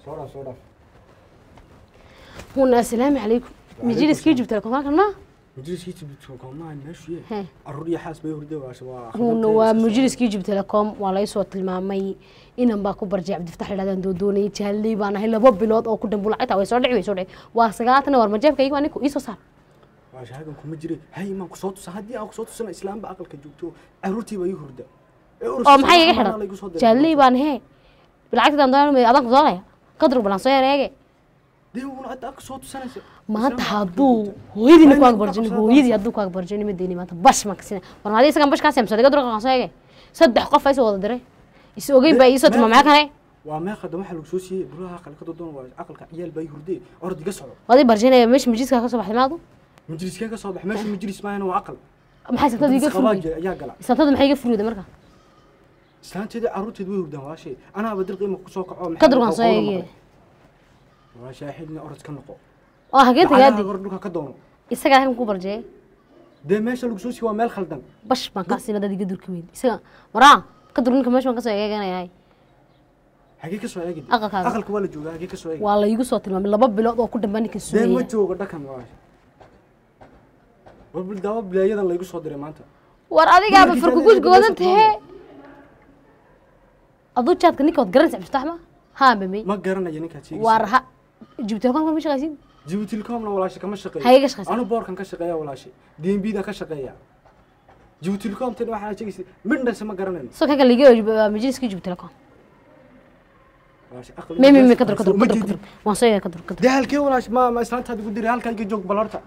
Soo dhaaf, soo dhaaf. Huna, assalaamu calaykum. Majliskii Jubta halkan ma? Majliskii Jubta maaha meeshu. He. Caruur iyo xaas bay hurday, waa. Huna, waa majliskii Jub Telecom, waa laysoo tilmaamay. Inan baa ku barjay, Cabdifatax la yidhahdaan doodoonayay. Jahalley baan ahay 2 bilood oo ku dhanbu. Lacagta way soo dhici, way soo dhici. Waa 90. War majeebkayga waa ninku iisoo saar. Walaasha, halkan kuma jire. Hay, maan kusoo tusa? Haddii aan kusoo tusana, islaamba aqalka joogto, caruurtiiba ii hurda. Oo maxay iga xidhan? Jahalley baan hee. Lacagta doonay adaan ku doonaya, kadrug balan soo yareege. Dee uuna hadda kusoo tusanaysa. Maanta hadduu hooyadiina ku agbarjin, hooyadii hadduu ku agbarjin, ma deyni maanta. Bash maan kasina. War maadi isagan bash kaa seemsaday, kadrug soo eege. Saddex qof ay soo wada diray, is ogeyn baa iisoo tilmaamay kane. Waa meeqa dan waxaa lagu soo siiyey? Buraha aqalka dodoon waa aqalka, ciyaal baa ii hurday, orod iga soco. Waad ii barjinaya. Meesha majliska ka soo baxday maadu? Majliskee ka soo bax? Meesha majlis maahana, waa aqal. Maxay santada iga qabaa furday? Ayaa gala. Santada maxay iga furida marka? Islaanteeda caruurteed way hurdaan, walaashay. Anaaba dirqi ima kusoo kaco. Kadrugan soo eegay. Walaashay, xidhna, orod ka noqo. Oo hagee tagaadi? Hor dhulka ka doono. Isagaa halkan ku barjeeyay. Dee meesha lagu soo siiye waa meel khaldan. Bash baan kaa siina dad iga durki weyd isaga. Waraa ka dur ninka, meesha baan kasoo eeganayaa. Hagee ka soo eegi? Aqalkaaga. Aqalka waa la joogaa, hagee ka soo eegi? Waa la iigu soo tilmaamay 2 bilood oo ku dambaa ninkan Dee ma sugaya. joogo dhakan, walaasha. War bil daawo bilaayadan laygu soo diray maanta. War adigaaba Dumarkii farkugus taada goodan meesha tahe. Aduu jaadka ninka waad garanaysa, Cabdifatax ma haa mamey? Ma garanayo ninkaad sheegaysa. War ha, Jibuuti Telecom ma shaqaysid? Jibuuti Telecomna, walaasha, kama shaqeeyo. Hagee ka shaqaysaa? Anu boorkan ka shaqeeya, walaashay, DMB da ka shaqeeya. Jibuuti Telecom tan waxaa sheegaysa midnase ma garanayno. Soo kanka liiga majliska Jibuuti Telecom. Walaashay, aqal me me me, kadur kadur ma kadur jeedid. Kadur waan soo eegay, kadur kadur. Dee halkee, walaashay? Ma islaantaada igu diray? Halkaa iga joog bal horta.